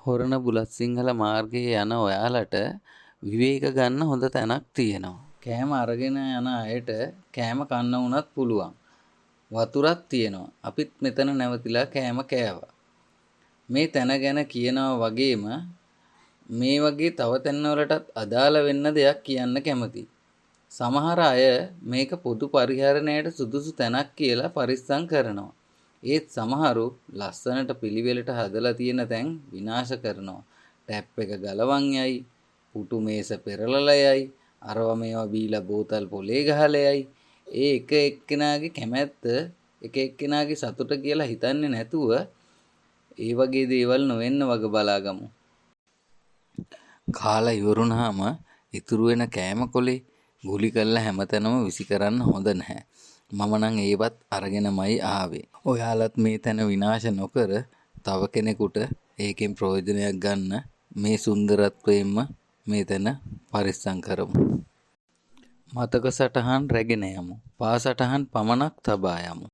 හොරණ බුලත්සිංහල මාර්ගයේ යන ඔයාලට විවේක ගන්න හොඳ තැනක් තියෙනවා. කෑම අරගෙන යන අයට කෑම කන්න වුණත් පුළුවන්. වතුරත් තියෙනවා. අපිත් මෙතන නැවතිලා කෑම කෑවා. මේ තැන ගැන කියනවා වගේම මේ වගේ තව තැන්වලටත් අදාළ වෙන්න දෙයක් කියන්න කැමතියි. සමහර අය මේක පොදු පරිහරණයට සුදුසු තැනක් කියලා පරිස්සම් කරනවා. ඒත් සමහරු ලස්සනට පිළිවෙලට හදලා තියෙන තැන් විනාශ කරනවා. ටැප් එක ගලවන් යයි, පුටු මේස පෙරලලා යයි, අරවා මේවා බීලා බෝතල් පොලේ ගහලා යයි. ඒ එක එක්කෙනාගේ කැමැත්ත, එක එක්කෙනාගේ සතුට කියලා හිතන්නේ නැතුව ඒ වගේ දේවල් නොවෙන්න වග බලාගමු. කාලා ඉවරුනහම ඉතුරු වෙන කෑම කොලේ ගුලි කරලා හැමතැනම විසි කරන්න හොඳ නැහැ. මම නම් ඒවත් අරගෙනමයි ආවේ. ඔයාලත් මේ තැන විනාශ නොකර තව කෙනෙකුට ඒකෙන් ප්‍රයෝජනයක් ගන්න මේ සුන්දරත්වයෙන්ම මේ තැන පරිස්සම් කරමු. මතක සටහන් රැගෙන යමු. පා සටහන් පමණක් තබා යමු.